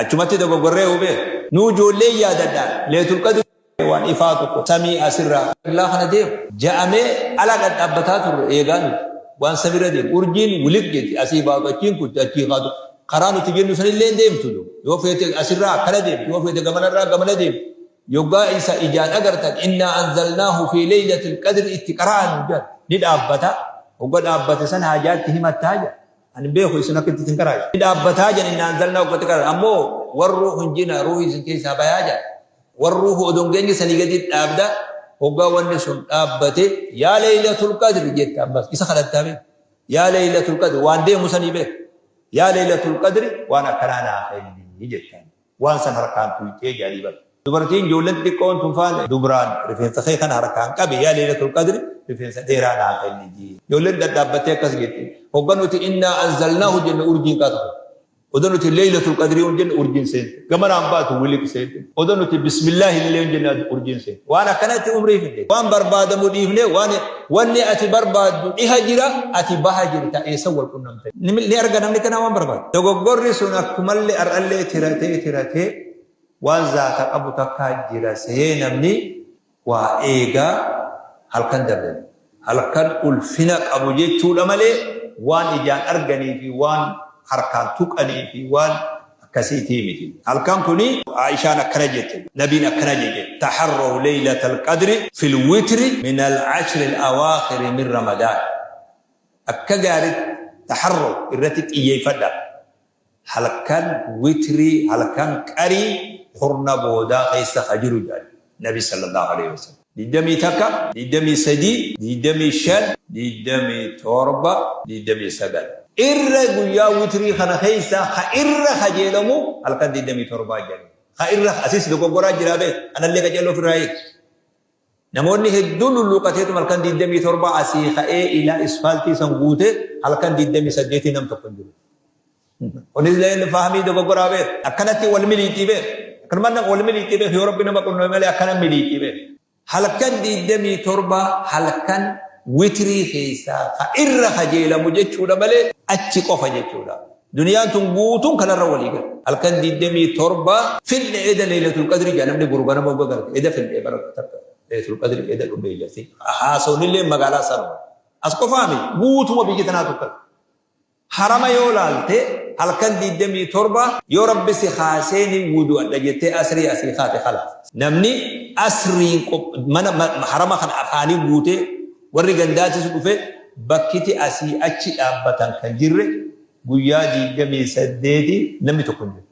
Achumatti dogoggorree hubee. Nuu ijoollee yaadadha. Leetul Qadri waan ifaa tokko samii asirraa laa kana deemu. Ja'amee ala dhadhaabbataa turre eegaa nuti. Waan samiirra deemu. Urjiin wilik jetti asii baatu achiin kutti achii kaatu. Karaa nuti jennu sanillee hin deemtu. Yoo feete asirraa akkana deemti. Yoo feete gamanarraa gamana deemti. Yoggaa isa ijaan agartan innaa anzalnaahu fi leeylatil qadri itti qara'an jedha. Ni dhaabbata. Hogga dhaabbate san haajaatti himattaa jedha. Ani beeku isin akka itti hin qaraayu. Ni dhaabbataa jedha innaa anzalnaa hoggatti qara'an. Ammoo warruuhu hin jina ruuhi isin keessaa bayaa jedha. Warruuhu odoo hin geenye sanii gadi dhaabda. Hoggaa wanni sun dhaabbate yaa leeylatul qadri jetta ammas isa kadhattaa beeku. Yaa leeylatul qadri waan deemu sanii beeku. Yaa leeylatul qadri waan akkanaa naa kenni jettaan. Waan san harkaan tuyxee jedhanii bar. Dubartiin ijoolleen xixiqqoon tun faan dubraan rifeensa kee kana harkaan qabi yaa leeylatul qadri rifeensa dheeraa naa kenni jii. Ijoolleen dhadhaabbattee akkas jetti. Hogga nuti innaa anzalnaahu jennu urjiin qaatu. Odoo nuti leeylatul qadrii hin jenne urjiin seente. Gamanaan baatu wiliq seente. Odoo nuti bismillaahi illee hin jenne urjiin seente. Waan akkanatti umrii fidde. Waan barbaadamu dhiifne waan wanni ati barbaaddu dhiha jira ati baha jirta eessa wal qunnamte. Ni arga namni kanaa waan barbaadu. Dogoggorri sun akkumallee har'allee tiratee tiratee waan zaata qabu takkaa jira sehee namni waa eegaa halkan dabre. Halkan ulfina qabu jechuudha malee waan ijaan arganii fi waan harkaan tuqanii fi waan akkasiitii miti. Halkan kuni Aishaan akkana jette, Nabiin akkana jedhe, taharraw laylatal qadri fil witri min al ashri al awaakhiri min Ramadaan. Akka gaaritti taharraw irratti xiyyeeffadha. Halkan witrii halkan qarii kurna boodaa keessa ka jiru jedhan Nabi sallallahu aleyhi wa sallam. 21, 23, 25, 27, 29. Irra guyyaa witrii kana keessa ka irra kajeelamu halkan 27 jedhan. Ka irra asis dogoggoraa jiraa beek kanallee qaceelloo ofirraa eegi. Namoonni hedduun lulluuqateetuma halkan 27 asii ka'ee ilaa isfaaltii san guute halkan 28 nam tokko hin jiru. Kunis leen fahmii dogoggoraa beek. Akkanatti wal miliixii beek. Akkanuma nama wal miliixii beek yoo rabbi nama qunname malee akkana miliixii beek. Halkan 27 halkan witrii keessaa ka irra kajeelamu jechuudha malee achi qofa jechuudha. Duniyaan tun guutuun kanarra walii gala. Halkan 27 fidhe eda Laylatul Qadri jaa namni boru ganama hogga garte eda fidhe bara takka Laylatul Qadri eda dhufe jati. Haasawni magaalaa sanuma. As qofaami guutuma biyya tanaatu akkana. Harama yoo laalte halkan 27 yoo rabbi si kaasee ni wudu'adha jettee asrii asii kaate khalaas. Namni asriin mana harama kana afaanii guutee warri gandaatis dhufe bakkiti asii achi dhaabbatan kan jirre guyyaa 28 namni tokko hin jiru.